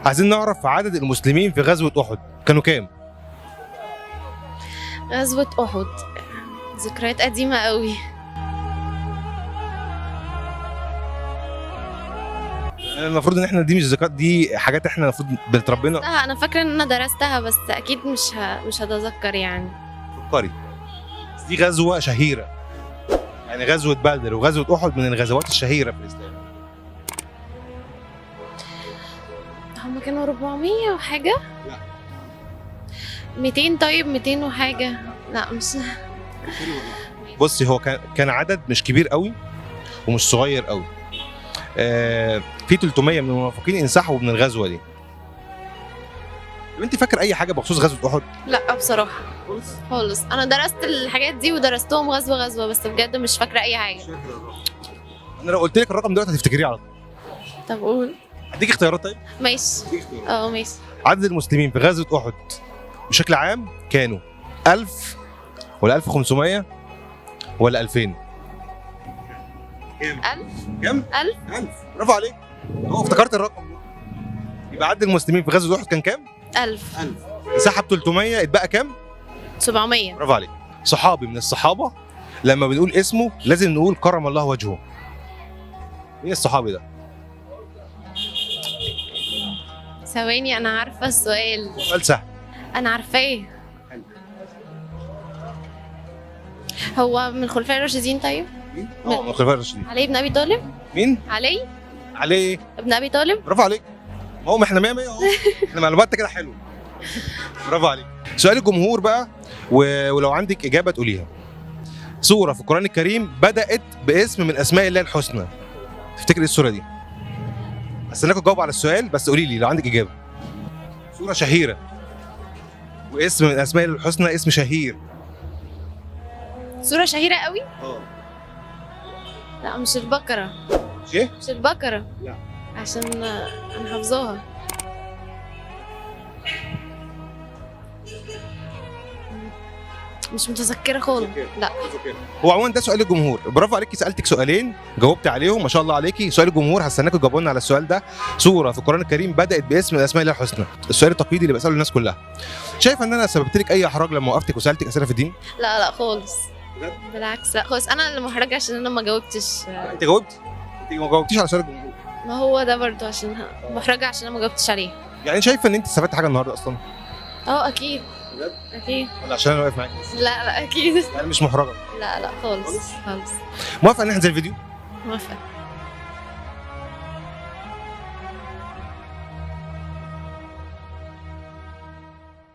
عايزين نعرف عدد المسلمين في غزوة احد كانوا كام؟ غزوة أحد، ذكريات قديمة قوي. المفروض ان احنا دي مش ذكريات، دي حاجات احنا المفروض بنتربينا. انا فاكرة ان انا درستها بس اكيد مش هتذكر يعني. فكري، دي غزوة شهيرة، يعني غزوة بدر وغزوة احد من الغزوات الشهيرة في الاسلام. هما كانوا 400 وحاجة؟ لا. 200؟ طيب 200 وحاجة. لا مش. بصي، هو كان عدد مش كبير قوي ومش صغير قوي. في 300 من المنافقين انسحبوا من الغزوة دي. طب انت فاكر اي حاجة بخصوص غزوة احد؟ لا بصراحة خالص. انا درست الحاجات دي ودرستهم غزوة غزوة، بس بجد مش فاكرة اي حاجة. انا لو قلت لك الرقم دلوقتي هتفتكريه على طول. طب قول. هديك اختيارات. طيب ماشي. اه ماشي. عدد المسلمين في غزوة احد بشكل عام كانوا 1000 ولا 1500 ولا 2000؟ كام؟ 1000. كام؟ 1000. 1000. برافو عليك، هو افتكرت الرقم. يبقى عدد المسلمين في غزوة احد كان كام؟ 1000. 1000. انسحب 300، اتبقى كام؟ 700. برافو عليك. صحابي من الصحابة لما بنقول اسمه لازم نقول كرم الله وجهه. مين الصحابي ده؟ ثواني، انا عارفة السؤال. سؤال سهل. انا عارفاه. هو من الخلفاء الراشدين؟ طيب مين؟ اه من الخلفاء الراشدين. علي بن ابي طالب. مين؟ علي علي ابن ابي طالب. برافو عليك. ما هو ما احنا 100 100 اهو، احنا معلوماتنا كده حلوة. برافو عليك. سؤال الجمهور بقى، ولو عندك اجابه تقوليها. سورة في القران الكريم بدات باسم من اسماء الله الحسنى، تفتكر ايه السورة دي؟ هستناكم تجاوبوا على السؤال، بس قولي لي لو عندك اجابه. سورة شهيرة واسم من اسماء الله الحسنى، اسم شهير. سورة شهيرة قوي؟ اه. لا مش البقرة. مش ايه؟ مش البقرة. لا. عشان انا حافظاها. مش متذكرة خالص. لا. هو عموما ده سؤال الجمهور. برافو عليكي، سالتك سؤالين جاوبت عليهم ما شاء الله عليكي. سؤال الجمهور هستناكم تجاوبوا لنا على السؤال ده. سورة في القران الكريم بدات باسم من اسماء الله الحسنى، السؤال التقليدي اللي بساله الناس كلها. شايفه ان انا سببت لك اي احراج لما وقفتك وسالتك اسئلة في الدين؟ لا لا خالص. بجد؟ بالعكس، لا خالص، انا اللي محرجة عشان انا ما جاوبتش. انت جاوبتي، انت ما جاوبتيش على سؤال الجمهور. ما هو ده برضو عشان محرجة، عشان انا ما جاوبتش عليه. يعني شايفه ان انت استفدت حاجة النهارده اصلا؟ اه اكيد. بجد؟ اكيد. ولا عشان انا واقف معاك؟ لا لا اكيد. يعني مش محرجه؟ لا لا خالص خالص. موافقة ان احنا ننزل فيديو؟ موافقة.